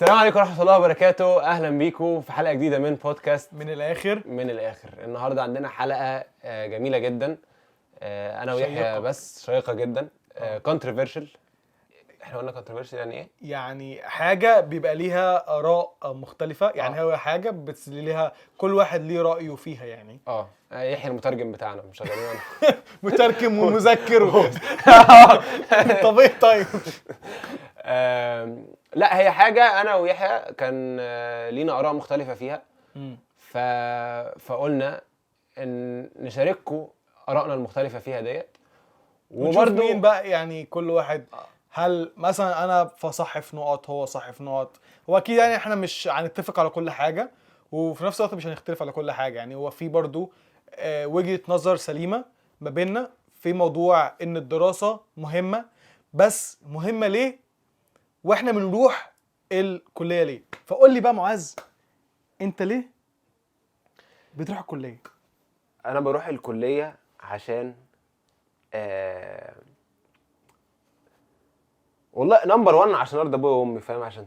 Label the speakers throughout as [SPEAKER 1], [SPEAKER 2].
[SPEAKER 1] السلام عليكم ورحمة الله وبركاته. اهلا بيكم في حلقة جديدة من بودكاست
[SPEAKER 2] من الاخر.
[SPEAKER 1] من الاخر. النهارده عندنا حلقة جميلة جدا، انا ويحيى.
[SPEAKER 2] شيقة.
[SPEAKER 1] بس شيقة جدا، controversial. احنا قلنا controversial يعني ايه؟
[SPEAKER 2] يعني حاجة بيبقى ليها اراء مختلفه، يعني هو حاجة بس ليها كل واحد ليه رايه فيها يعني.
[SPEAKER 1] يحيى المترجم بتاعنا مش شغالين انا.
[SPEAKER 2] مترجم ومذكر طب ايه طيب؟
[SPEAKER 1] لا، هي حاجة انا ويحيى كان لينا اراء مختلفة فيها، فقلنا ان نشارككم ارائنا المختلفة فيها ديت.
[SPEAKER 2] وبرده مين بقى يعني كل واحد، هل مثلا انا فصح في نقط، هو صح في نقط، هو اكيد يعني احنا مش هنتفق على كل حاجه، وفي نفس الوقت مش هنختلف على كل حاجه. يعني هو في برضو وجهه نظر سليمة ما بيننا في موضوع ان الدراسة مهمه، بس مهمة ليه؟ واحنا بنروح الكلية ليه؟ فقول لي بقى معاذ، انت ليه بتروح الكلية؟
[SPEAKER 1] انا بروح الكلية عشان والله number 1 عشان ارضى ابويا وامي، فاهم؟ عشان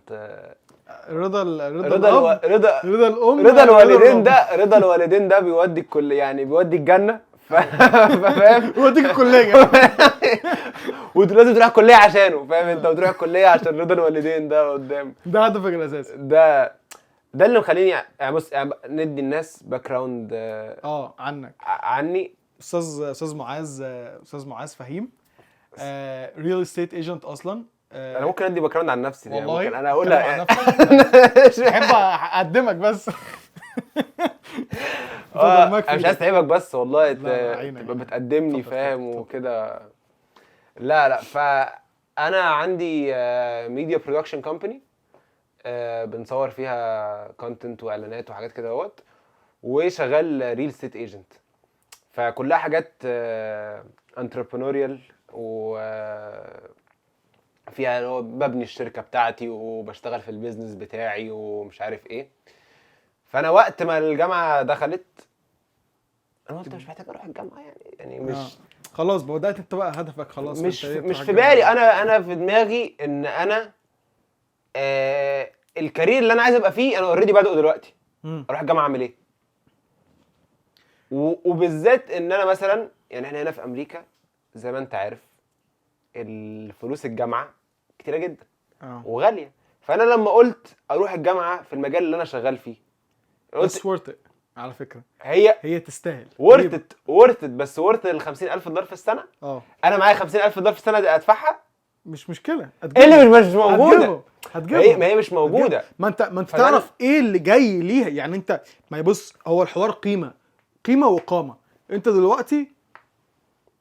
[SPEAKER 2] رضا رضا
[SPEAKER 1] رضا
[SPEAKER 2] الاب،
[SPEAKER 1] رضا
[SPEAKER 2] رضا الام،
[SPEAKER 1] رضا الوالدين.
[SPEAKER 2] الأم.
[SPEAKER 1] ده رضا الوالدين ده بيودي الكل، يعني بيودي الجنه، فاهم؟
[SPEAKER 2] يوديك الكليه.
[SPEAKER 1] ولازم تروح الكلية عشانه، فاهم؟ انت بتروح الكلية عشان رضا الوالدين ده قدام.
[SPEAKER 2] ده هدفك الاساسي.
[SPEAKER 1] ده اللي مخليني يعني بص، يعني ندي الناس background
[SPEAKER 2] عنك.
[SPEAKER 1] عني.
[SPEAKER 2] استاذ معاذ فهيم real estate agent اصلا.
[SPEAKER 1] انا ممكن ادي background عن نفسي يعني.
[SPEAKER 2] والله
[SPEAKER 1] ممكن انا اقول
[SPEAKER 2] اتكلم عن نفسك. احب اقدمك بس. اتفضل، مايك في
[SPEAKER 1] انا مش عايز
[SPEAKER 2] ايدك.
[SPEAKER 1] اتعبك بس والله
[SPEAKER 2] لا، لا، عينك.
[SPEAKER 1] تبقى بتقدمني،
[SPEAKER 2] اتفضل،
[SPEAKER 1] فاهم؟
[SPEAKER 2] اتفضل.
[SPEAKER 1] وكده. لا لا، فانا عندي media production company بنصور فيها content واعلانات وحاجات كده اهوت، وشغال real estate agent، فكلها حاجات entrepreneurial و فيها اللي هو ببني الشركة بتاعتي وبشتغل في ال business بتاعي ومش عارف ايه. فانا وقت ما الجامعة دخلت انا قلت مش محتاج اروح الجامعه، يعني مش
[SPEAKER 2] خلاص بدات انت بقى هدفك خلاص.
[SPEAKER 1] مش
[SPEAKER 2] انت
[SPEAKER 1] في
[SPEAKER 2] إيه
[SPEAKER 1] مش
[SPEAKER 2] تروح
[SPEAKER 1] في
[SPEAKER 2] الجامعة.
[SPEAKER 1] بالي. انا في دماغي ان انا ال career اللي انا عايز ابقى فيه انا already بادئه دلوقتي. اروح الجامعة اعمل ايه؟ وبالذات ان انا مثلا يعني احنا هنا في امريكا زي ما انت عارف الفلوس الجامعة كتيرة جدا وغاليه، فانا لما قلت اروح الجامعة في المجال اللي انا شغال فيه
[SPEAKER 2] بس
[SPEAKER 1] قلت
[SPEAKER 2] worth it على فكره.
[SPEAKER 1] هي
[SPEAKER 2] هي تستاهل.
[SPEAKER 1] worth it، worth it، بس worth ال 50000 دولار في السنه؟ انا معايا 50000 دولار في السنة دي ادفعها؟
[SPEAKER 2] مش مشكله.
[SPEAKER 1] ايه اللي مش موجوده؟
[SPEAKER 2] هتجيبهم. هتجيبهم.
[SPEAKER 1] ما هي مش موجوده.
[SPEAKER 2] ما انت
[SPEAKER 1] فده
[SPEAKER 2] تعرف ايه اللي جاي ليها يعني. انت ما يبص، هو الحوار قيمة قيمة وقامه. انت دلوقتي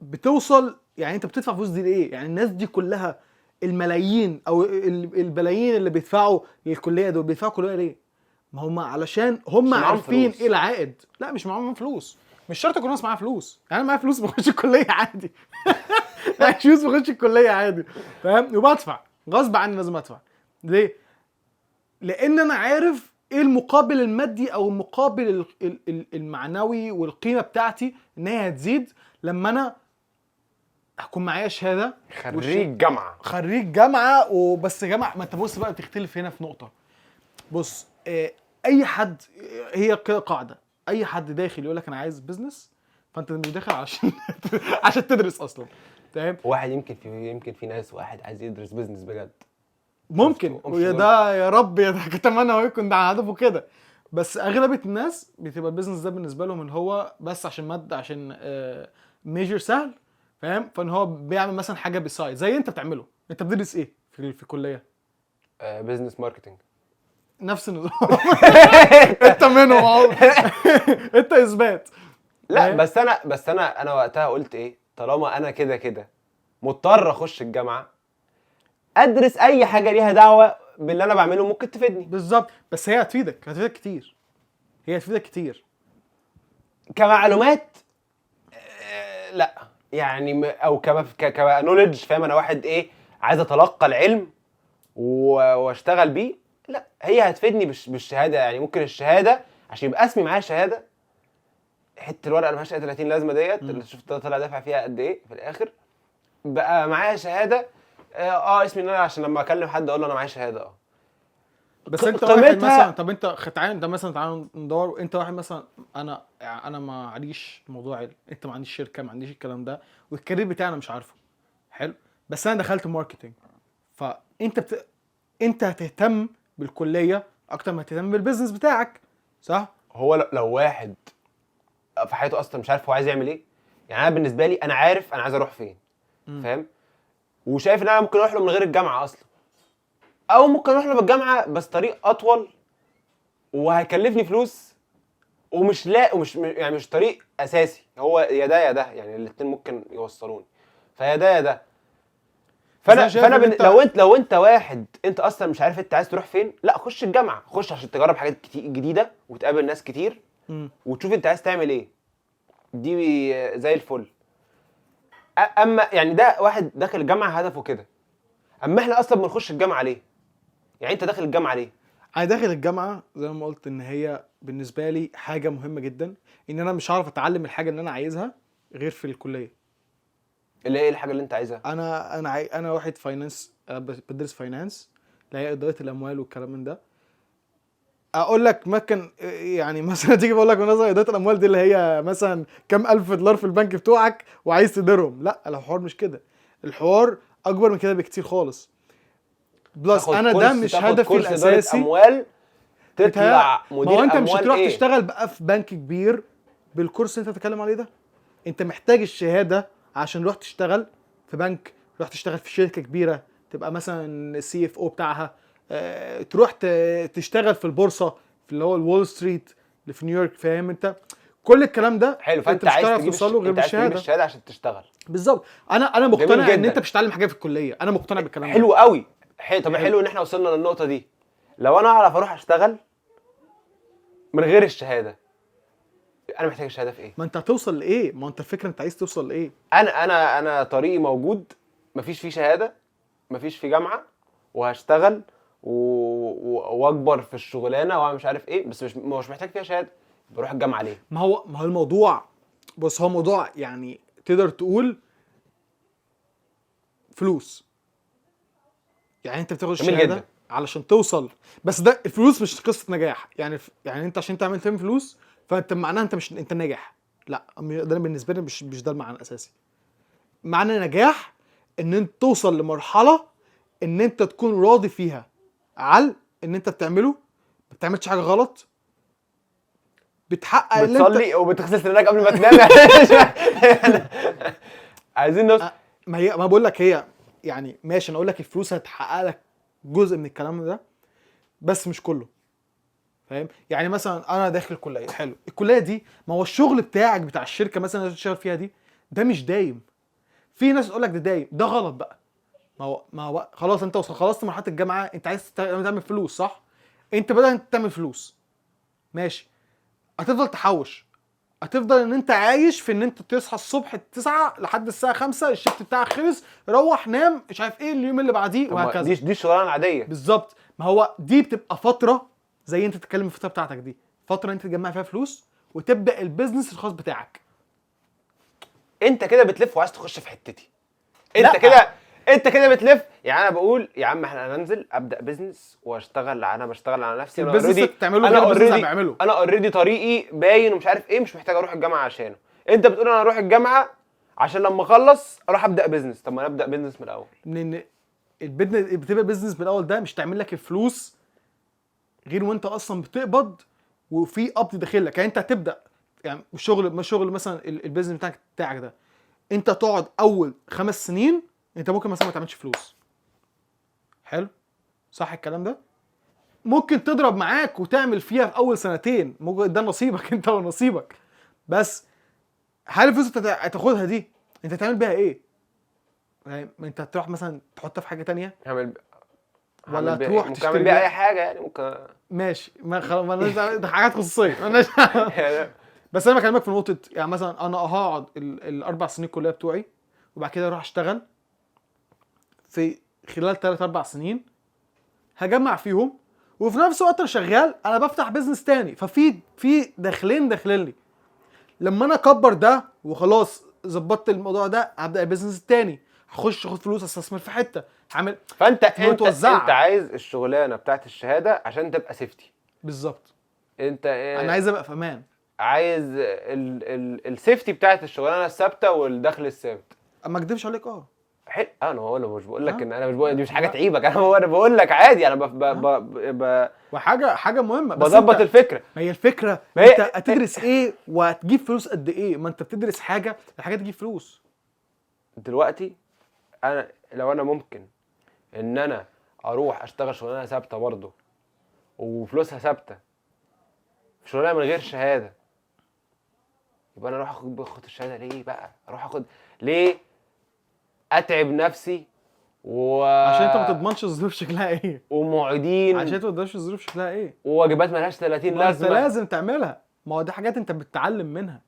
[SPEAKER 2] بتوصل، يعني انت بتدفع فلوس دي لايه؟ يعني الناس دي كلها، الملايين او البلايين اللي بيدفعوا للكليه دول، بيدفعوا كليه ليه؟ ما هم علشان هم
[SPEAKER 1] مش معاهم
[SPEAKER 2] عارفين
[SPEAKER 1] فلوس.
[SPEAKER 2] ايه العائد. لا، مش معاهم فلوس، مش شرط يكون الناس معاها فلوس. يعني انا معايا فلوس بخش الكلية عادي، معايا فلوس بخش الكلية عادي، فاهم؟ وبدفع غصب عني، لازم ادفع. ليه؟ لان انا عارف ايه المقابل المادي او المقابل المعنوي والقيمة بتاعتي ان هي هتزيد لما انا هكون معايا شهاده.
[SPEAKER 1] خريج جامعه.
[SPEAKER 2] خريج جامعه وبس جامعه. ما انت بص بقى، بتختلف هنا في نقطه. بص، اي حد، هي كده قاعده، اي حد داخل يقول لك انا عايز business، فانت مش داخل عشان تدرس اصلا، تمام؟
[SPEAKER 1] واحد يمكن في ناس واحد عايز يدرس business بجد.
[SPEAKER 2] ممكن.
[SPEAKER 1] مش
[SPEAKER 2] ويا ده يا رب، يا ده اتمنى هو يكون ده هدفه كده، بس اغلبية الناس بتبقى ال business ده بالنسبة لهم ان هو بس عشان ماده، عشان major سهل، فاهم؟ فان هو بيعمل مثلا حاجة beside زي انت بتعمله. انت بتدرس ايه في الكليه؟
[SPEAKER 1] business marketing.
[SPEAKER 2] نفس النظام، انت منهم اهو، انت اثبات.
[SPEAKER 1] لا.
[SPEAKER 2] فاهم؟
[SPEAKER 1] بس انا وقتها قلت ايه؟ طالما انا كده كده مضطر اخش الجامعه، ادرس اي حاجة ليها دعوه باللي انا بعمله ممكن تفيدني.
[SPEAKER 2] بالظبط، بس هي هتفيدك، هتفيدك كتير، هي هتفيدك كتير.
[SPEAKER 1] كمعلومات لا يعني او كما ك knowledge، فاهم؟ انا واحد ايه عايز اتلقى العلم واشتغل بيه. لا، هي هتفيدني بالشهاده، يعني ممكن الشهادة عشان يبقى اسمي معايا شهاده، حتة الورقة اللي مالهاش اي 30 لازمه ديت اللي شفت طلع دافع فيها قد ايه في الاخر، بقى معايا شهاده، اسمي ان انا عشان لما اكلم حد اقول له انا معايا شهاده.
[SPEAKER 2] بس انت واحد
[SPEAKER 1] قيمتها
[SPEAKER 2] مثلا، طب انت تعالى، انت مثلا تعالى ندور، انت واحد مثلا، انا ما عنديش موضوع، انت ما عنديش شركه، ما عنديش الكلام ده، وال career بتاعي انا مش عارفه. حلو، بس انا دخلت marketing، فانت انت هتهتم بالكلية اكتر ما تهتم بال business بتاعك، صح؟
[SPEAKER 1] هو لو واحد في حياته اصلا مش عارف هو عايز يعمل ايه، يعني انا بالنسبة لي انا عارف انا عايز اروح فين، فاهم؟ وشايف ان انا ممكن اروح له من غير الجامعة اصلا، او ممكن اروح له بالجامعة بس طريق اطول وهيكلفني فلوس، ومش لا ومش يعني مش طريق اساسي، هو يا ده يا ده، يعني الاثنين ممكن يوصلوني، فيا ده يا ده.
[SPEAKER 2] بس انا
[SPEAKER 1] فانا
[SPEAKER 2] شايف
[SPEAKER 1] فانا
[SPEAKER 2] ان انت
[SPEAKER 1] لو انت واحد انت اصلا مش عارف انت عايز تروح فين، لا خش الجامعه، خش عشان تجرب حاجات كتير جديدة وتقابل ناس كتير وتشوف انت عايز تعمل ايه، دي زي الفل. اما يعني ده واحد داخل الجامعة هدفه كده، اما احنا اصلا بنخش الجامعة ليه؟ يعني انت داخل الجامعة ليه؟
[SPEAKER 2] انا داخل الجامعة زي ما قلت ان هي بالنسبة لي حاجة مهمة جدا، ان انا مش هعرف اتعلم الحاجة اللي انا عايزها غير في الكلية.
[SPEAKER 1] اللي هي ايه الحاجة اللي انت عايزها؟
[SPEAKER 2] انا واحد finance، بدرس finance اللي هي ادارة الاموال والكلام من ده. اقول لك ممكن يعني مثلا تيجي بقول لك مثلا ادارة الاموال دي اللي هي مثلا كام الف دولار في البنك بتوعك وعايز تديرهم، لا الحوار مش كده، الحوار اكبر من كده بكتير خالص. plus
[SPEAKER 1] تاخد
[SPEAKER 2] انا ده
[SPEAKER 1] كورس،
[SPEAKER 2] مش
[SPEAKER 1] تاخد
[SPEAKER 2] هدفي
[SPEAKER 1] كورس ادارة
[SPEAKER 2] الاساسي.
[SPEAKER 1] اموال تطلع
[SPEAKER 2] ما
[SPEAKER 1] مدير
[SPEAKER 2] هو انت مش
[SPEAKER 1] اموال.
[SPEAKER 2] هتروح
[SPEAKER 1] ايه؟
[SPEAKER 2] تشتغل بقى في بنك كبير بالكورس اللي انت بتتكلم عليه ده، انت محتاج الشهادة عشان تروح تشتغل في بنك، تروح تشتغل في شركة كبيرة تبقى مثلا CFO بتاعها، تروح تشتغل في البورصة في اللي هو ال Wall Street اللي في نيويورك، فاهم انت؟ كل الكلام ده
[SPEAKER 1] حلو،
[SPEAKER 2] انت
[SPEAKER 1] فانت
[SPEAKER 2] مش
[SPEAKER 1] عايز
[SPEAKER 2] هتعرف
[SPEAKER 1] تجيب
[SPEAKER 2] توصل له غير
[SPEAKER 1] انت عايز تجيب
[SPEAKER 2] بالشهادة.
[SPEAKER 1] الشهادة عشان تشتغل.
[SPEAKER 2] بالظبط، انا
[SPEAKER 1] جميل
[SPEAKER 2] مقتنع ان
[SPEAKER 1] جدا.
[SPEAKER 2] انت مش هتتعلم حاجة في الكلية، انا مقتنع بالكلام ده.
[SPEAKER 1] حلو قوي، حلو. طب
[SPEAKER 2] حلو.
[SPEAKER 1] حلو ان احنا وصلنا للنقطة دي. لو انا اعرف اروح اشتغل من غير الشهادة، انا محتاج الشهادة في ايه؟
[SPEAKER 2] ما انت هتوصل لايه؟ ما انت الفكرة انت عايز توصل لايه؟
[SPEAKER 1] انا طريقي موجود، مفيش فيه شهادة، مفيش فيه جامعه، وهشتغل واكبر في الشغلانة واعمل مش عارف ايه، بس مش محتاج فيها شهادة. بروح الجامعة ليه؟
[SPEAKER 2] ما هو الموضوع، بص هو موضوع يعني تقدر تقول فلوس، يعني انت بتاخد
[SPEAKER 1] جميل
[SPEAKER 2] الشهادة
[SPEAKER 1] جدا.
[SPEAKER 2] علشان توصل، بس ده الفلوس مش قصة نجاح، يعني يعني انت عشان تعمل تعمل فلوس فانت معناها انت مش انت ناجح، لا ده بالنسبة لي مش ده المعنى الاساسي. معنى نجاح ان انت توصل لمرحلة ان انت تكون راضي فيها على ان انت بتعمله، ما بتعملش حاجة غلط، بتحقق اللي انت
[SPEAKER 1] بتصلي وبتغسل سنانك قبل ما تنام، يعني عايزين نوصل.
[SPEAKER 2] ما هي ما بقول لك هي يعني ماشي، انا اقول لك الفلوس هتحقق لك جزء من الكلام ده بس مش كله، فاهم؟ يعني مثلا انا داخل الكلية، حلو، الكلية دي ما هو الشغل بتاعك بتاع الشركة مثلا اللي تشتغل فيها دي، ده مش دايم. في ناس تقول لك ده دايم، ده غلط بقى. ما هو خلاص انت خلصت مرحلة الجامعة، انت عايز تعمل فلوس، صح؟ انت بدأت تعمل فلوس، ماشي، هتفضل تحوش، هتفضل ان انت عايش في ان انت تصحى الصبح 9 لحد الساعة 5 ال shift بتاعك خلص، روح نام، مش عارف ايه اليوم اللي بعديه،
[SPEAKER 1] طب ما
[SPEAKER 2] وهكذا.
[SPEAKER 1] دي الشغلانة العادية.
[SPEAKER 2] بالظبط، ما هو دي بتبقى فترة زي انت تتكلم الفترة بتاعتك دي، فترة انت تجمع فيها فلوس وتبدا ال business الخاص بتاعك.
[SPEAKER 1] انت كده بتلف وعايز تخش في حتتي انت.
[SPEAKER 2] لا.
[SPEAKER 1] كده انت كده بتلف، يعني انا بقول يا عم احنا هننزل ابدا business واشتغل، انا بشتغل على نفسي، انا
[SPEAKER 2] ال business
[SPEAKER 1] already
[SPEAKER 2] اللي بتعمله
[SPEAKER 1] انا
[SPEAKER 2] غير ال business اللي
[SPEAKER 1] already
[SPEAKER 2] بعمله.
[SPEAKER 1] انا already طريقي باين ومش عارف ايه، مش محتاج اروح الجامعة عشانه. انت بتقول انا اروح الجامعة عشان لما اخلص اروح ابدا business. طب ما انا ابدا business من الاول.
[SPEAKER 2] لان ال business بتبقى business من الاول ده مش تعمل لك الفلوس غير وانت اصلا بتقبض وفي قبض داخل لك. يعني انت هتبدا يعني شغل ما شغل مثلا ال business بتاعك ده، انت تقعد اول 5 سنين انت ممكن مثلا ما تعملش فلوس، حلو، صح الكلام ده؟ ممكن تضرب معاك وتعمل فيها في اول سنتين، ممكن ده نصيبك انت ونصيبك، بس هل الفلوس اللي هتاخدها دي انت هتعمل بيها ايه؟ يعني انت هتروح مثلا تحطها في حاجة تانية
[SPEAKER 1] هعمل
[SPEAKER 2] ولا
[SPEAKER 1] هعمل بيها
[SPEAKER 2] تروح
[SPEAKER 1] إيه؟ ممكن
[SPEAKER 2] تشتري
[SPEAKER 1] اعمل بيها
[SPEAKER 2] بيها؟
[SPEAKER 1] اي حاجه، يعني ممكن.
[SPEAKER 2] ماشي، ما خلاص ما ده حاجات خصوصية مالناش. بس انا بكلمك في نقطه، يعني مثلا انا هقعد ال4 سنين الكلية بتوعي وبعد كده اروح اشتغل في خلال 3 4 سنين هجمع فيهم، وفي نفس الوقت انا شغال انا بفتح business تاني، ففي دخلين داخلين لي. لما انا اكبر ده وخلاص ظبطت الموضوع ده هبدا ال business التاني، هخش اخد فلوس استثمر في حتة، هعمل.
[SPEAKER 1] فانت انت
[SPEAKER 2] متوزعة.
[SPEAKER 1] انت عايز الشغلانة بتاعت الشهادة عشان تبقى safety.
[SPEAKER 2] بالظبط.
[SPEAKER 1] انت
[SPEAKER 2] انا عايز ابقى في امان.
[SPEAKER 1] عايز ال safety بتاعت الشغلانة الثابتة والدخل الثابت.
[SPEAKER 2] ما اكدبش عليك اه.
[SPEAKER 1] حلو. انا هو انا مش بقول لك
[SPEAKER 2] آه.
[SPEAKER 1] ان انا مش بقول دي مش حاجة
[SPEAKER 2] لا.
[SPEAKER 1] تعيبك، انا بقول لك عادي، انا ب ب ب ب
[SPEAKER 2] وحاجه حاجة مهمة، بس
[SPEAKER 1] بظبط
[SPEAKER 2] انت
[SPEAKER 1] الفكرة.
[SPEAKER 2] ما هي الفكرة
[SPEAKER 1] ما هي-
[SPEAKER 2] انت هتدرس ايه وهتجيب فلوس قد ايه؟ ما انت بتدرس حاجه، الحاجة تجيب فلوس.
[SPEAKER 1] دلوقتي انا لو انا ممكن ان انا اروح اشتغل شغلانة ثابتة برضه وفلوسها ثابتة، شغلانة من غير شهاده، يبقى انا اروح اخد الشهادة ليه بقى؟ اروح اخد ليه؟ اتعب نفسي
[SPEAKER 2] عشان انت ما تضمنش الظروف شكلها ايه.
[SPEAKER 1] ومعيدين
[SPEAKER 2] عشان انت ما تضمنش الظروف شكلها ايه،
[SPEAKER 1] وواجبات ملهاش 30
[SPEAKER 2] ما انت
[SPEAKER 1] لازمه.
[SPEAKER 2] لازم تعملها. ما هو دي حاجات انت بتتعلم منها.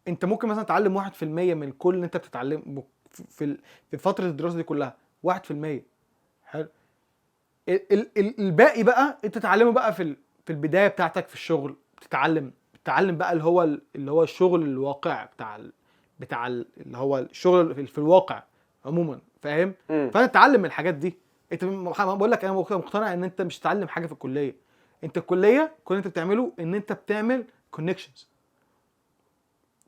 [SPEAKER 2] انت ممكن مثلا تتعلم 1% من كل اللي انت بتتعلمه في فترة الدراسة دي كلها، 1%. حلو. الباقي بقى انت تتعلمه بقى في البداية بتاعتك في الشغل. بتتعلم بقى اللي هو الشغل الواقع بتاع اللي هو الشغل في الواقع عموما، فاهم؟ فانت تتعلم من الحاجات دي. انت بقول لك انا مقتنع ان انت مش هتتعلم حاجة في الكليه. انت الكلية كل اللي انت بتعمله ان انت بتعمل connections،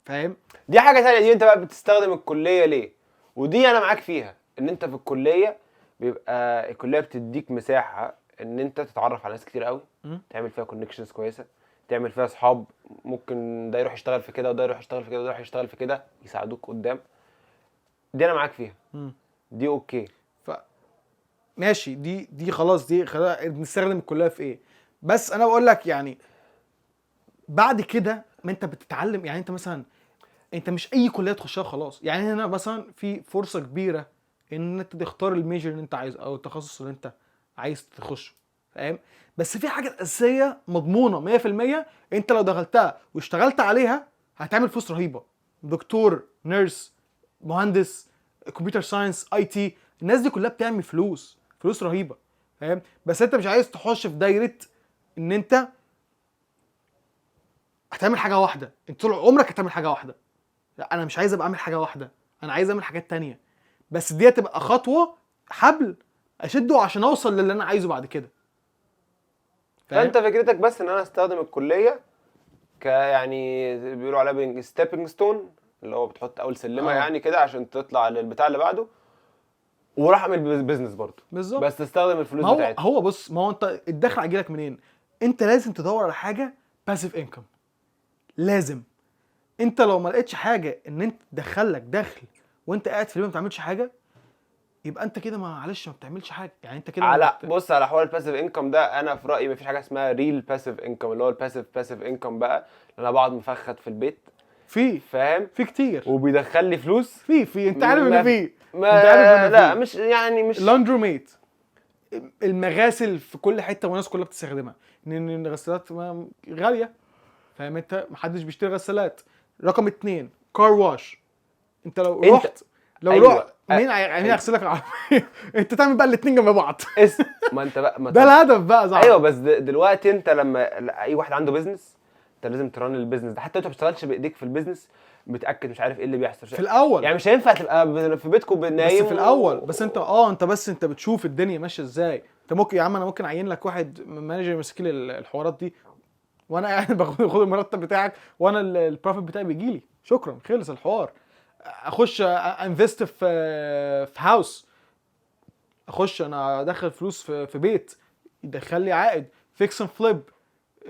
[SPEAKER 2] فاهم؟
[SPEAKER 1] دي حاجة ثانيه، دي انت بقى بتستخدم الكلية ليه، ودي انا معاك فيها، ان انت في الكلية بيبقى الكلية بتديك مساحة ان انت تتعرف على ناس كتير قوي، تعمل فيها connections كويسه، تعمل فيها اصحاب، ممكن ده يروح يشتغل في كده وده يروح يشتغل في كده وده يروح يشتغل في كده، يساعدوك قدام. دي انا معاك فيها. دي okay.
[SPEAKER 2] ماشي، دي خلاص، دي خلاص بنستخدم الكلية في ايه. بس انا بقول لك يعني بعد كده ما انت بتتعلم، يعني انت مثلا انت مش اي كليه تخشها خلاص. يعني هنا مثلا في فرصة كبيرة ان انت تختار ال major اللي انت عايزه او التخصص اللي انت عايز تخشه، فاهم؟ بس في حاجة اساسية مضمونه 100%، انت لو دخلتها واشتغلت عليها هتعمل فلوس رهيبة. دكتور، nurse، مهندس، computer science، IT، الناس دي كلها بتعمل فلوس، فلوس رهيبه، فاهم؟ بس انت مش عايز تخش في دايرة ان انت هتعمل حاجة واحده، انت طول عمرك هتعمل حاجة واحده. لا، انا مش عايز ابقى اعمل حاجة واحده، انا عايز اعمل حاجات تانية، بس دي هتبقى خطوة حبل اشده عشان اوصل للي انا عايزه بعد كده. فاهم؟
[SPEAKER 1] فانت فكرتك بس ان انا استخدم الكلية يعني بيقولوا عليها stepping stone، اللي هو بتحط اول سلمه يعني كده عشان تطلع للبتاع اللي بعده، وراح اعمل business برضه.
[SPEAKER 2] بالظبط.
[SPEAKER 1] بس تستخدم الفلوس
[SPEAKER 2] ما هو
[SPEAKER 1] بتاعتها.
[SPEAKER 2] هو بص، ما هو انت الدخل هيجيلك منين؟ انت لازم تدور على حاجة passive income. لازم. انت لو ما لقيتش حاجة ان انت تدخلك دخل وانت قاعد في البيت ما بتعملش حاجة، يبقى انت كده معلش ما بتعملش حاجة. يعني انت كده
[SPEAKER 1] على بص، على حوار ال passive income ده، انا في رايي مفيش حاجة اسمها real passive income، اللي هو ال passive income بقى اللي انا بقعد مفخد في البيت،
[SPEAKER 2] في
[SPEAKER 1] فاهم؟
[SPEAKER 2] في كتير،
[SPEAKER 1] وبيدخل لي فلوس.
[SPEAKER 2] في انت عارف ان في
[SPEAKER 1] ما
[SPEAKER 2] انت عارف ان
[SPEAKER 1] لا
[SPEAKER 2] في.
[SPEAKER 1] مش يعني مش
[SPEAKER 2] laundromat، المغاسل في كل حتة والناس كلها بتستخدمها، لان الغسالات غاليه، فاهم؟ انت محدش بيشتري غسالات. رقم 2 car wash. انت لو رحت، لو رحت مين مين هيغسل لك العربية؟ انت تعمل بقى الاثنين جنب بعض.
[SPEAKER 1] ما انت بقى ما
[SPEAKER 2] ده الهدف بقى، صح؟
[SPEAKER 1] ايوه، بس دلوقتي انت لما اي واحد عنده business، انت لازم ت run ال business ده، حتى انت ما بتشتغلش بايديك في ال business، متاكد مش عارف ايه اللي بيحصل
[SPEAKER 2] في الاول
[SPEAKER 1] يعني مش هينفع تبقى في بيتكم نايم
[SPEAKER 2] بس في الاول بس انت انت بس انت بتشوف الدنيا ماشية ازاي. انت ممكن يا عم انا ممكن اعين لك واحد manager يمسك لي الحوارات دي، وانا قاعد باخد المرتب بتاعك، وانا ال profit بتاعي بيجي لي، شكرا، خلص الحوار. اخش invest في house، اخش انا ادخل فلوس في بيت يدخل لي عائد، fix and flip،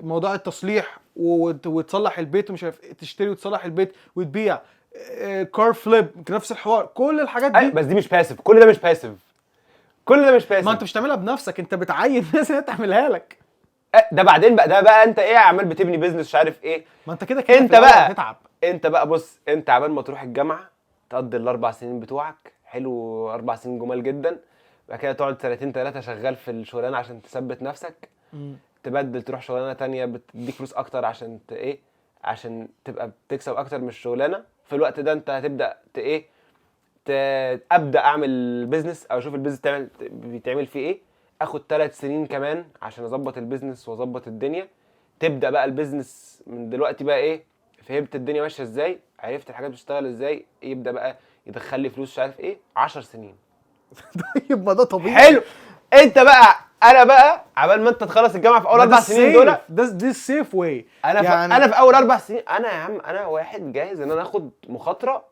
[SPEAKER 2] موضوع التصليح وتصلح البيت ومش عارف تشتري وتصلح البيت وتبيع، car flip نفس الحوار، كل الحاجات دي.
[SPEAKER 1] بس دي مش passive، كل ده مش passive، كل ده مش passive.
[SPEAKER 2] ما انت مش تعملها بنفسك، انت بتعين ناس انها تعملها لك.
[SPEAKER 1] ده بعدين بقى، ده بقى انت ايه عمال بتبني business مش عارف ايه.
[SPEAKER 2] ما انت كده كده
[SPEAKER 1] انت
[SPEAKER 2] في الأول
[SPEAKER 1] بقى
[SPEAKER 2] هتتعب.
[SPEAKER 1] انت بقى بص، انت عبال ما تروح الجامعة تقضي ال4 سنين بتوعك، حلو، 4 سنين جمال جدا، بعد كده تقعد سنتين 3 شغال في الشغلانة عشان تثبت نفسك، تبدل تروح شغلانة تانية بتديك فلوس اكتر عشان ايه، عشان تبقى بتكسب اكتر من الشغلانة. في الوقت ده انت هتبدا ايه، ابدا اعمل business او اشوف ال business بيتعمل فيه ايه، اخد 3 سنين كمان عشان اظبط ال business واظبط الدنيا. تبدا بقى ال business من دلوقتي بقى ايه، فهمت الدنيا ماشية ازاي، عرفت الحاجات بتشتغل ازاي، يبدا بقى يدخل لي فلوس مش عارف ايه، 10 سنين.
[SPEAKER 2] طيب ما ده طبيعي.
[SPEAKER 1] حلو. انت بقى، انا بقى عبال ما انت تخلص الجامعة في اول
[SPEAKER 2] ما ده
[SPEAKER 1] 4 سنين دول،
[SPEAKER 2] ال safe، ده دي ال safe way.
[SPEAKER 1] انا
[SPEAKER 2] يعني
[SPEAKER 1] انا في اول 4 سنين، انا يا عم انا واحد جاهز ان انا اخد مخاطره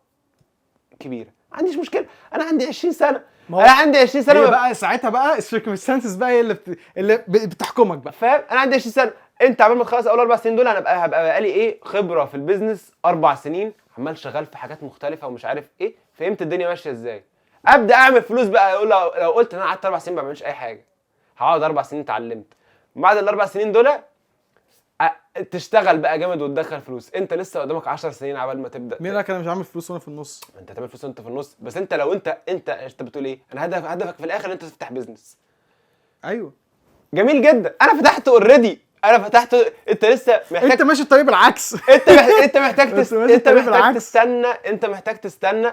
[SPEAKER 1] كبيرة، ما عنديش مشكلة. انا عندي 20 سنة،
[SPEAKER 2] ما هو
[SPEAKER 1] انا عندي 20 سنة
[SPEAKER 2] هي بقى ساعتها بقى ال circumstances بقى هي اللي بتحكمك بقى.
[SPEAKER 1] فاهم؟ انا عندي 20 سنه، انت عبال ما تخلص اول 4 سنين دول انا هبقى بقالي ايه خبره في ال business 4 سنين، عمال شغال في حاجات مختلفة ومش عارف ايه، فهمت الدنيا ماشية ازاي، ابدا اعمل فلوس بقى. اقول لو قلت ان انا قعدت 4 سنين ما بعملش اي حاجه، هقعد 4 سنين اتعلمت، بعد ال4 سنين دول تشتغل بقى جامد وتدخل فلوس. انت لسه قدامك 10 سنين عبال ما تبدا.
[SPEAKER 2] مين قالك انا مش عامل فلوس وانا في النص؟
[SPEAKER 1] ما انت هتعمل فلوس وانت في النص، بس انت لو انت بتقول ايه؟ انا هدفك في الاخر ان انت تفتح business.
[SPEAKER 2] ايوه.
[SPEAKER 1] جميل جدا، انا فتحت already، انا فتحت، انت لسه محتاج.
[SPEAKER 2] انت ماشي الطريق بالعكس.
[SPEAKER 1] انت محتاج
[SPEAKER 2] انت ماشي
[SPEAKER 1] انت
[SPEAKER 2] الطريق
[SPEAKER 1] محتاج
[SPEAKER 2] بالعكس.
[SPEAKER 1] تستنى، انت محتاج تستنى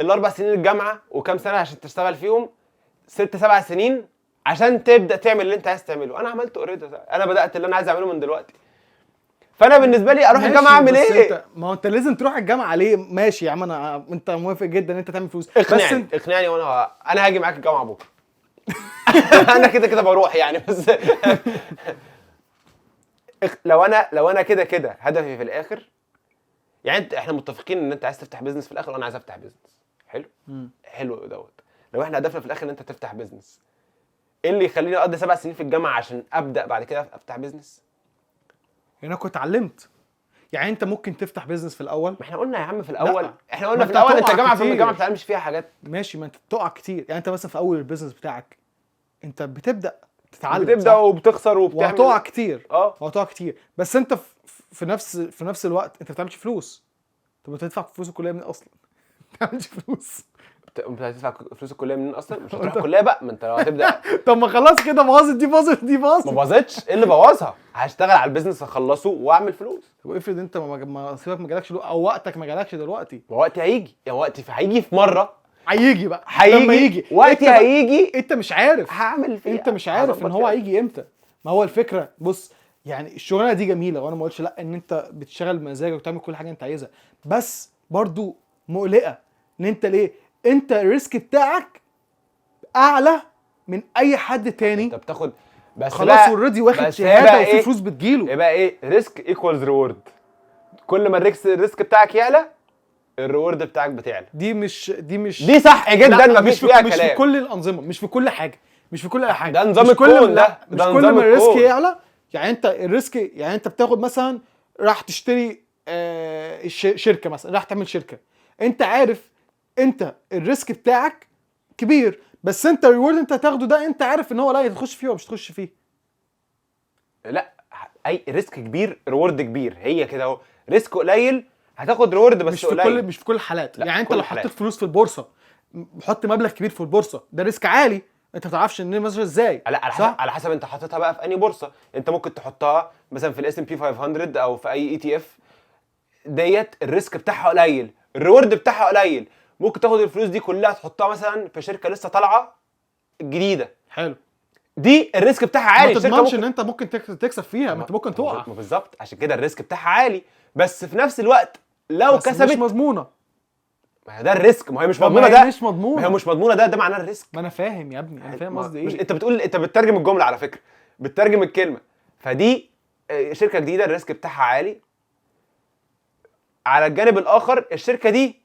[SPEAKER 1] ال4 سنين الجامعة وكام سنة عشان تشتغل فيهم، 6 7 سنين عشان تبدا تعمل اللي انت عايز تعمله. انا عملته already، انا بدات اللي انا عايز اعمله من دلوقتي، فانا بالنسبة لي اروح
[SPEAKER 2] ماشي،
[SPEAKER 1] الجامعة اعمل
[SPEAKER 2] بس
[SPEAKER 1] ايه؟
[SPEAKER 2] انت ما هو انت لازم تروح الجامعة ليه؟ ماشي يا عم، انا انت موافق جدا ان انت تعمل فلوس، بس
[SPEAKER 1] اقنعني.
[SPEAKER 2] انت
[SPEAKER 1] اقنعني وانا هاجي معاك الجامعة بكره، انا كده كده بروح يعني. بس لو انا كده كده هدفي في الاخر، يعني انت احنا متفقين ان انت عايز تفتح business في الاخر وانا عايز افتح business، حلو؟ حلو دوت. لو احنا هدفنا في الاخر ان انت تفتح business، ايه اللي يخليني اقضي 7 سنين في الجامعة عشان ابدا بعد كده افتح business؟
[SPEAKER 2] يعني انا كنت اتعلمت، يعني انت ممكن تفتح business في الاول.
[SPEAKER 1] ما احنا قلنا يا عم في الاول.
[SPEAKER 2] لا.
[SPEAKER 1] احنا قلنا
[SPEAKER 2] ما
[SPEAKER 1] في
[SPEAKER 2] انت
[SPEAKER 1] الاول انت
[SPEAKER 2] هتقع
[SPEAKER 1] جامعه في
[SPEAKER 2] كتير.
[SPEAKER 1] الجامعة ما بتتعلمش فيها حاجات.
[SPEAKER 2] ماشي، ما انت بتقع كتير، يعني انت مثلا في اول ال business بتاعك انت بتبدا تتعلم،
[SPEAKER 1] بتبدا
[SPEAKER 2] صح؟
[SPEAKER 1] وبتخسر وبتعمل
[SPEAKER 2] وهتقع كتير. وهتقع كتير، بس انت في نفس الوقت انت ما بتعملش فلوس. طب انت بتدفع فلوس الكلية منين اصلا؟ ما بتعملش فلوس.
[SPEAKER 1] انت هتدفع فلوس الكلية منين اصلا؟ مش هتروح الكلية بقى، ما انت لو هتبدا.
[SPEAKER 2] طب ما خلاص كده باظت دي، باظت دي، باظت.
[SPEAKER 1] ما باظتش، ايه اللي بوظها؟ هشتغل على ال business اخلصه واعمل فلوس.
[SPEAKER 2] طب افرض انت ما نصيبك ما جالكش او وقتك ما جالكش دلوقتي؟
[SPEAKER 1] ما وقتي هيجي، يا وقتي هيجي في مرة.
[SPEAKER 2] هيجي بقى.
[SPEAKER 1] هيجي.
[SPEAKER 2] لما يجي
[SPEAKER 1] وقتي
[SPEAKER 2] انت بقى-
[SPEAKER 1] هيجي.
[SPEAKER 2] انت مش عارف.
[SPEAKER 1] هعمل فيه.
[SPEAKER 2] انت مش عارف ان
[SPEAKER 1] هظبط
[SPEAKER 2] هو
[SPEAKER 1] فيها.
[SPEAKER 2] هيجي امتى. ما هو الفكره، بص، يعني الشغلانة دي جميلة وانا ما قلتش لا، ان انت بتشتغل بمزاجك وتعمل كل حاجة انت عايزها، بس برضو مقلقة ان انت ليه انت ال risk بتاعك اعلى من اي حد تاني.
[SPEAKER 1] انت بتاخد بس
[SPEAKER 2] خلاص
[SPEAKER 1] بقى
[SPEAKER 2] already واخد
[SPEAKER 1] بس هي
[SPEAKER 2] شهادة
[SPEAKER 1] بقى
[SPEAKER 2] وفي
[SPEAKER 1] إيه؟
[SPEAKER 2] فلوس بتجيله.
[SPEAKER 1] يبقى ايه؟ risk equals reward. كل ما ال risk بتاعك يعلى، ال reward بتاعك بتعلى.
[SPEAKER 2] دي مش
[SPEAKER 1] دي صح جدا.
[SPEAKER 2] لا،
[SPEAKER 1] مفيش
[SPEAKER 2] مش في
[SPEAKER 1] فيها
[SPEAKER 2] مش في
[SPEAKER 1] كلام.
[SPEAKER 2] كل الانظمه، مش في كل حاجه، مش في كل حاجه.
[SPEAKER 1] ده نظام
[SPEAKER 2] مش كل
[SPEAKER 1] الكون
[SPEAKER 2] لا،
[SPEAKER 1] ده.
[SPEAKER 2] مش
[SPEAKER 1] ده
[SPEAKER 2] كل
[SPEAKER 1] نظام
[SPEAKER 2] ما ال risk
[SPEAKER 1] الكون.
[SPEAKER 2] يعلى، يعني انت ال risk، يعني انت بتاخد مثلا راح تشتري شركة مثلا، راح تعمل شركه، انت عارف انت ال risk بتاعك كبير، بس انت ال reward انت هتاخده ده انت عارف ان هو لا تخش فيه ولا مش تخش فيه.
[SPEAKER 1] لا، اي risk كبير reward كبير، هي كده اهو. risk قليل هتاخد reward بس
[SPEAKER 2] مش في
[SPEAKER 1] قليل.
[SPEAKER 2] كل مش في كل الحالات.
[SPEAKER 1] لا،
[SPEAKER 2] يعني انت
[SPEAKER 1] كل
[SPEAKER 2] لو
[SPEAKER 1] الحالات.
[SPEAKER 2] حطيت فلوس في البورصه، حط مبلغ كبير في البورصه، ده risk عالي، انت ما تعرفش ان مثلا ازاي.
[SPEAKER 1] لا، على حسب.
[SPEAKER 2] صح؟
[SPEAKER 1] على حسب انت حاططها بقى في انهي بورصه. انت ممكن تحطها مثلا في ال S&P 500 او في اي ETF، ديت ال risk بتاعها قليل، ال reward بتاعها قليل. ممكن تاخد الفلوس دي كلها تحطها مثلا في شركة لسه طالعه جديده.
[SPEAKER 2] حلو.
[SPEAKER 1] دي ال risk بتاعها عالي.
[SPEAKER 2] ما
[SPEAKER 1] الشركة
[SPEAKER 2] تضمنش
[SPEAKER 1] ممكن
[SPEAKER 2] ان انت ممكن تكسب فيها، ما انت ممكن تقع.
[SPEAKER 1] ما بالظبط، عشان كده ال risk بتاعها عالي، بس في نفس الوقت لو
[SPEAKER 2] بس مش
[SPEAKER 1] كسبت
[SPEAKER 2] مضمونه.
[SPEAKER 1] ما هي ده ال risk، ما هي مش
[SPEAKER 2] طب ما
[SPEAKER 1] مضمونه.
[SPEAKER 2] هي
[SPEAKER 1] ده
[SPEAKER 2] مش مضمونه.
[SPEAKER 1] ما هي مش مضمونه، ده معناه ال risk.
[SPEAKER 2] ما انا فاهم يا ابني، انا فاهم قصدي
[SPEAKER 1] مش
[SPEAKER 2] ايه.
[SPEAKER 1] انت بتقول، انت بتترجم الجملة على فكره، بتترجم الكلمه. فدي شركة جديدة ال risk بتاعها عالي. على الجانب الاخر الشركة دي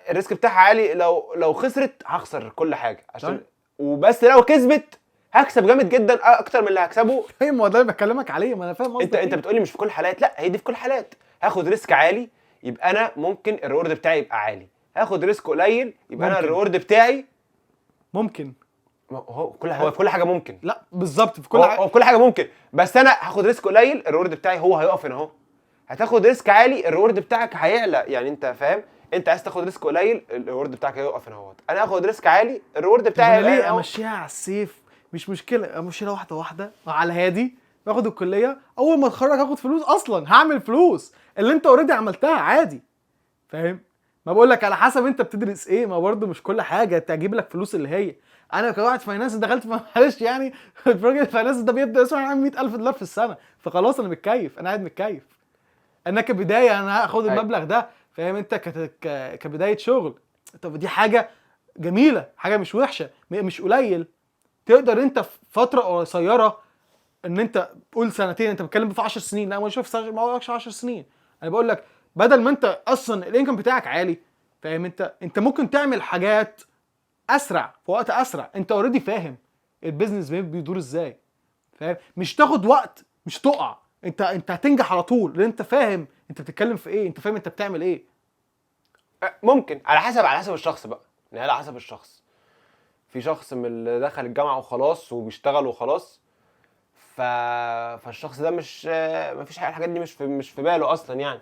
[SPEAKER 1] ال risk بتاعها عالي، لو خسرت هخسر كل حاجة عشان
[SPEAKER 2] طيب.
[SPEAKER 1] وبس لو كسبت هكسب جامد جدا اكتر من اللي هكسبه.
[SPEAKER 2] طيب ما هو ده اللي بكلمك عليه، ما انا فاهم قصدك
[SPEAKER 1] انت
[SPEAKER 2] إيه.
[SPEAKER 1] بتقولي مش في كل الحالات، لا، هي دي في كل الحالات. هاخد risk عالي يبقى انا ممكن ال reward بتاعي يبقى عالي، هاخد risk قليل يبقى انا
[SPEAKER 2] ممكن.
[SPEAKER 1] ال reward بتاعي
[SPEAKER 2] ممكن.
[SPEAKER 1] ما هو كل حاجة ممكن.
[SPEAKER 2] لا، بالظبط، في كل
[SPEAKER 1] هو
[SPEAKER 2] حاجه.
[SPEAKER 1] هو كل حاجة ممكن، بس انا هاخد risk قليل ال reward بتاعي هو هيقف هنا اهو، هتاخد risk عالي ال reward بتاعك هيعلى. يعني انت فاهم؟ انت عايز تاخد risk قليل ال reward بتاعك هيقف هنا اهوت، انا هاخد risk عالي ال reward
[SPEAKER 2] طب
[SPEAKER 1] بتاعي
[SPEAKER 2] انا
[SPEAKER 1] هيبقى
[SPEAKER 2] ليه
[SPEAKER 1] هنا اهو.
[SPEAKER 2] امشيها على ال safe؟ مش مشكله، امشيها واحدة واحدة على هادي، باخد الكليه، اول ما اتخرج هاخد فلوس، اصلا هعمل فلوس اللي انت already عملتها عادي، فاهم؟ ما بقول لك على حسب انت بتدرس ايه، ما برضه مش كل حاجة تجيب لك فلوس. اللي هي انا كواحد finance دخلت معلش يعني الراجل ال finance ده بيبدا يصرف عن 100000 دولار في السنه، فخلاص انا متكيف، انا قاعد متكيف. انا كبداية انا هاخد المبلغ ده، فاهم انت؟ كبداية شغل. طب دي حاجة جميلة، حاجة مش وحشة، مش قليل. تقدر انت في فترة قصيرة، ان انت قول سنتين، انت بتتكلم في 10 سنين، لا ما شوف، ما بقولكش 10 سنين، انا بقول لك بدل ما انت اصلا ال income بتاعك عالي، فاهم؟ انت ممكن تعمل حاجات اسرع في وقت اسرع. انت already فاهم ال business بيدور ازاي، فاهم؟ مش تاخد وقت، مش تقع، انت هتنجح على طول لان انت فاهم انت بتتكلم في ايه، انت فاهم انت بتعمل ايه.
[SPEAKER 1] ممكن على حسب الشخص بقى، يعني على حسب الشخص. في شخص من اللي دخل الجامعة وخلاص وبيشتغل وخلاص، فالشخص ده مش مفيش حاجه، الحاجات دي مش في باله اصلا يعني.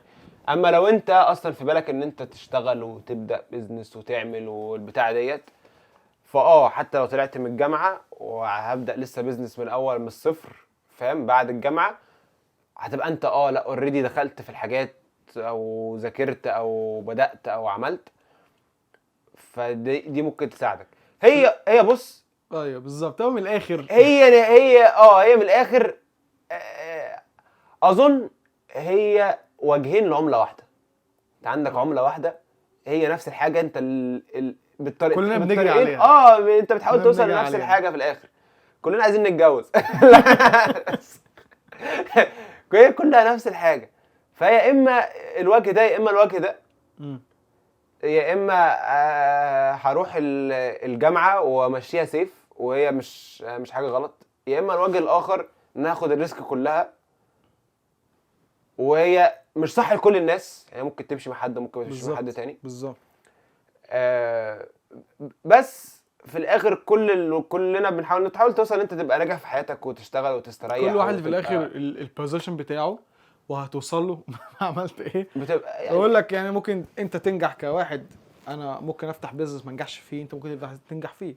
[SPEAKER 1] اما لو انت اصلا في بالك ان انت تشتغل وتبدا business وتعمل والبتاع ديت، فاه حتى لو طلعت من الجامعة وهبدا لسه business من الاول من الصفر، فاهم؟ بعد الجامعة هتبقى انت لا already دخلت في الحاجات او ذاكرت او بدات او عملت، فدي ممكن تساعدك. هي بص،
[SPEAKER 2] ايوه بالظبط، هو من الاخر
[SPEAKER 1] هي من الاخر اظن هي وجهين لعمله واحده. انت عندك عمله واحدة، هي نفس الحاجه، انت بالطريق
[SPEAKER 2] كلنا بنجري
[SPEAKER 1] بالطريقين.
[SPEAKER 2] عليها.
[SPEAKER 1] انت بتحاول
[SPEAKER 2] كلنا
[SPEAKER 1] توصل
[SPEAKER 2] بنجري
[SPEAKER 1] لنفس
[SPEAKER 2] عليها.
[SPEAKER 1] الحاجة في الاخر. كلنا عايزين نتجوز، هي كلها نفس الحاجه. فيا اما الوجه ده يا اما الوجه ده. يا اما هروح الجامعة وامشيها safe وهي مش حاجة غلط، يا اما الوجه الاخر ان أنا اخد ال risk كلها، وهي مش صح لكل الناس، يعني ممكن تمشي مع حد، ممكن ما تمشيش مع حد تاني. بس في الاخر كلنا بنحاول تحاول توصل ان انت تبقى ناجح في حياتك وتشتغل وتستريح
[SPEAKER 2] كل واحد في
[SPEAKER 1] وتبقى
[SPEAKER 2] الاخر ال position بتاعه وهتوصل له عملت ايه.
[SPEAKER 1] بتبقى يعني
[SPEAKER 2] بقول لك يعني ممكن انت تنجح كواحد، انا ممكن افتح business ما انجحش فيه، انت ممكن تفتح تنجح فيه.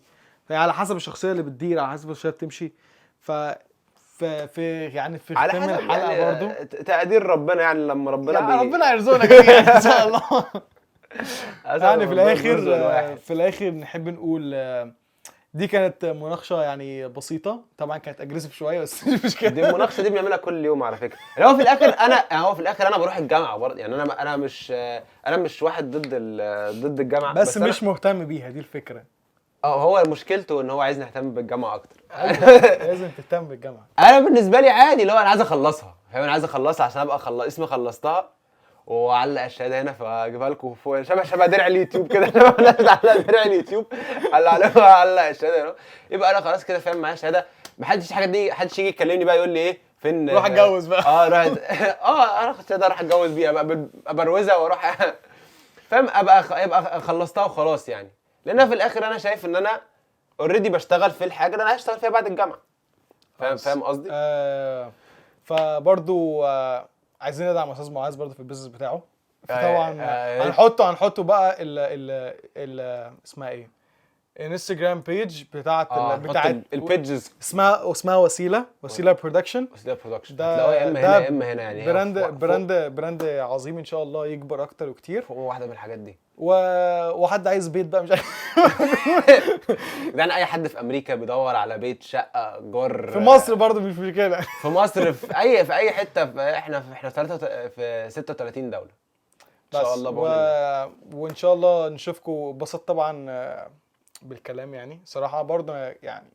[SPEAKER 2] فهي على حسب الشخصية اللي بتدير، على حسب الشخصية بتمشي. ف في يعني في
[SPEAKER 1] على
[SPEAKER 2] ختام
[SPEAKER 1] حسب
[SPEAKER 2] الحلقة
[SPEAKER 1] يعني
[SPEAKER 2] برضو
[SPEAKER 1] تقدير ربنا، يعني لما ربنا
[SPEAKER 2] يعني ربنا يرزقنا جميعا ان شاء الله.
[SPEAKER 1] أسأل
[SPEAKER 2] يعني في
[SPEAKER 1] ربنا
[SPEAKER 2] الاخر
[SPEAKER 1] يرزق الواحد.
[SPEAKER 2] في الاخر نحب نقول دي كانت مناقشة يعني بسيطه، طبعا كانت aggressive شوية بس مش مشكله.
[SPEAKER 1] دي المناقشة دي بنعملها كل يوم على فكره. اللي هو في الاخر انا هو في الاخر انا بروح الجامعة برضه، يعني انا مش واحد ضد الجامعة.
[SPEAKER 2] بس مش
[SPEAKER 1] أنا
[SPEAKER 2] مهتم بيها، دي الفكره.
[SPEAKER 1] اه، هو مشكلته ان هو عايز نهتم بالجامعة اكتر.
[SPEAKER 2] لازم تهتم بالجامعه.
[SPEAKER 1] انا بالنسبة لي عادي، اللي هو انا عايز اخلصها، فاهم؟ انا عايز اخلصها عشان ابقى اسمي خلصتها واعلق الشهادة هنا، فاجيبها لكم فوق شبه درع اليوتيوب كده، شبه الناس على درع اليوتيوب، علق الشهادة هنا، يبقى انا خلاص كده، فاهم؟ معايا شهاده، محدش حاجة دي، محدش يجي يكلمني بقى يقول لي ايه فين.
[SPEAKER 2] روح اتجوز بقى.
[SPEAKER 1] اه روح، انا اخد شهادة اروح اتجوز بيها بقى، ابروزها واروح، فاهم؟ يبقى خلصتها وخلاص يعني. لان في الاخر انا شايف ان انا already بشتغل في الحاجة اللي انا عايز اشتغل فيها بعد الجامعه، فاهم؟
[SPEAKER 2] خلاص.
[SPEAKER 1] فاهم قصدي؟
[SPEAKER 2] فبرضو عايزين ندعم استاذ معاذ برضو في ال business بتاعه، فطبعا هنحطه بقى ال ال اسمها ايه، انستجرام page بتاعت بتاعت
[SPEAKER 1] ال pages.
[SPEAKER 2] اسمها وسيله production.
[SPEAKER 1] وسيلة production.
[SPEAKER 2] ده
[SPEAKER 1] هتلاقوها يا اما
[SPEAKER 2] ده
[SPEAKER 1] هنا يا اما هنا، يعني هي
[SPEAKER 2] brand
[SPEAKER 1] فوق
[SPEAKER 2] brand عظيم، ان شاء الله يكبر اكتر وكتير.
[SPEAKER 1] فوق واحدة من الحاجات دي.
[SPEAKER 2] وحد عايز بيت بقى مش عارف.
[SPEAKER 1] يعني اي حد في امريكا بيدور على بيت، شقه، جار.
[SPEAKER 2] في مصر برضه مش مشكله.
[SPEAKER 1] في مصر، في اي حته، في احنا في 36 دولة ان شاء
[SPEAKER 2] بس
[SPEAKER 1] الله بعون الله.
[SPEAKER 2] وان شاء الله نشوفكم. اتبسطت طبعا بالكلام، يعني صراحة برضه يعني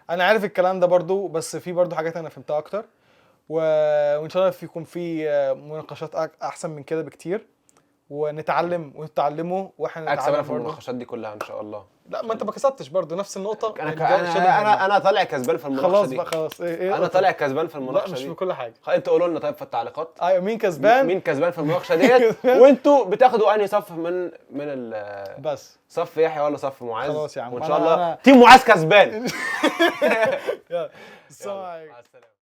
[SPEAKER 2] انا عارف الكلام ده برضه، بس في برضه حاجات انا فهمتها اكتر، وان شاء الله في يكون في مناقشات احسن من كده بكتير، ونتعلم وتتعلموا واحنا
[SPEAKER 1] اكسب انا
[SPEAKER 2] نتعلم
[SPEAKER 1] في
[SPEAKER 2] برضه.
[SPEAKER 1] المناقشات دي كلها ان شاء الله.
[SPEAKER 2] لا ما انت ما كسبتش برضه نفس النقطه.
[SPEAKER 1] انا
[SPEAKER 2] يعني ده شبه
[SPEAKER 1] انا
[SPEAKER 2] مهمة.
[SPEAKER 1] انا طالع كسبان في المناقشة
[SPEAKER 2] خلاص
[SPEAKER 1] دي.
[SPEAKER 2] بقى خلاص، ايه
[SPEAKER 1] انا طالع كسبان في
[SPEAKER 2] لا
[SPEAKER 1] المناقشة
[SPEAKER 2] مش
[SPEAKER 1] دي.
[SPEAKER 2] في كل حاجه.
[SPEAKER 1] خلاص، انتوا قولوا لنا طيب في التعليقات
[SPEAKER 2] ايوه، مين كسبان؟
[SPEAKER 1] مين كسبان في المناقشة ديت، وانتوا بتاخدوا انهي صف من
[SPEAKER 2] بس
[SPEAKER 1] صف يحيى ولا صف معاذ؟
[SPEAKER 2] خلاص يا عم،
[SPEAKER 1] وان شاء
[SPEAKER 2] أنا-
[SPEAKER 1] الله team معاذ كسبان.
[SPEAKER 2] يلا السلام عليكم.
[SPEAKER 1] مع السلامه.